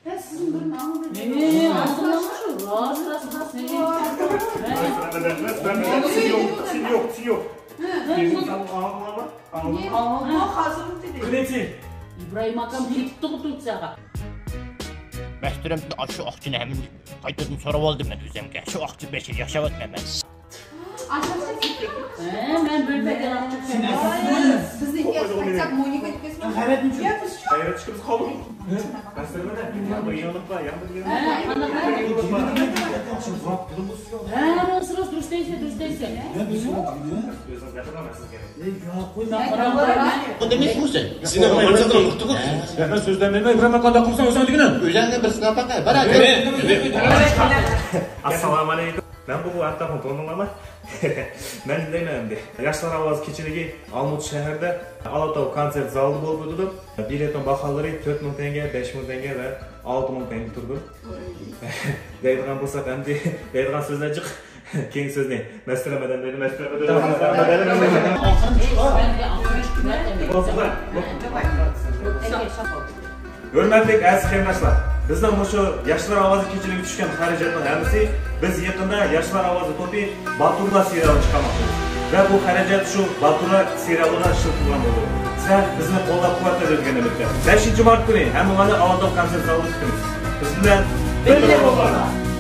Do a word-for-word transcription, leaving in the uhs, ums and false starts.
ھە، سىزنىڭ بىر ماڭا بىر. نېمە؟ ئاڭلىمامسىز شۇ؟ راست، راست، راست، نېمە؟ سىن يوق، سىن يوق، سىن يوق. ئاڭلىمامسىز؟ ئاڭلىمامسىز؟ قىلىچى. ئىبراھىم ئاكام كېتىپتىغۇ تۇركىيەگە. مەستۇرەمدىن ئاشۇ ئاقچىنى ھەممىنى قايتىدىن سوراپ ئالدىم مەن ئۆزۈمگە. شۇ ئاقچى بىلەن ياشاۋاتىمەن مەن. ھە، مەن بىر پەكەر ئاقچى. بىزنىڭكى قايتساق موينىغا كەتمەسمۇ؟ غەيرەت چىقىپ قالدى. ھە، قانداق؟ ھە، سىز دۇرۇس دەيسىز، دۇرۇس دەيسىز. بۇ دېمەك بۇ سەن. سېنىڭ ئوينىشىڭدىن نۇقتىغۇ. يا، مەن سۆزلەمەيمەن، ئىبراھىم ئاكا، قانداق قىلساڭ ئۆزۈڭ دېگىنە. ئۆزۈڭنى بىر سىناپ باقە. بارا. ئەسسالامۇ ئەلەيكۇم. مەن بۇ ئەتراپنى تونۇمايمەن. مەن دەيمەن ئەمدى. ياشلار ئاۋازى كېچىلىكى ئالمۇتا شەھىرىدە ئالاتاۋ كونسېرت زالىدا بولۇپ ئۆتىدۇ. بېلەتنىڭ باھالىرى تۆت مىڭ تەڭگە، بەش مىڭ تەڭگە ۋە ئالتە مىڭ تەڭگە تۇرىدۇ. دەيدىغان بولساق ئەمدى دەيدىغان سۆزلەر جىق. كېيىن سۆزنى مەستۇرەمەدەن بەرىمەن، مەستۇرەمەدەن. ھۆرمەتلىك ئەزىز قېرىنداشلار، بىزنىڭ مۇشۇ ياشلار ئاۋازى كېچىلىكىگە چۈشكەن خەرىجاتنىڭ ھەممىسى بىز يېقىندا ياشلار ئاۋازى توپى باتۇرلار سېرىيالىنى چىقارماقچىمىز ۋە بۇ خەرىجات شۇ باتۇرلار سېرىيالىغا ئىشلىتىلغان بولىدۇ. سىلەر بىزنى قوللاپ-قۇۋۋەتلەپ يۈرگەن ئەلۋەتتە. بەشىنچى مارت كۈنى ھەممىڭلارنى ئالاتاۋ كونسېرت زالىدا كۈتىمىز. بىز بىلەن بىللە بولۇڭلار!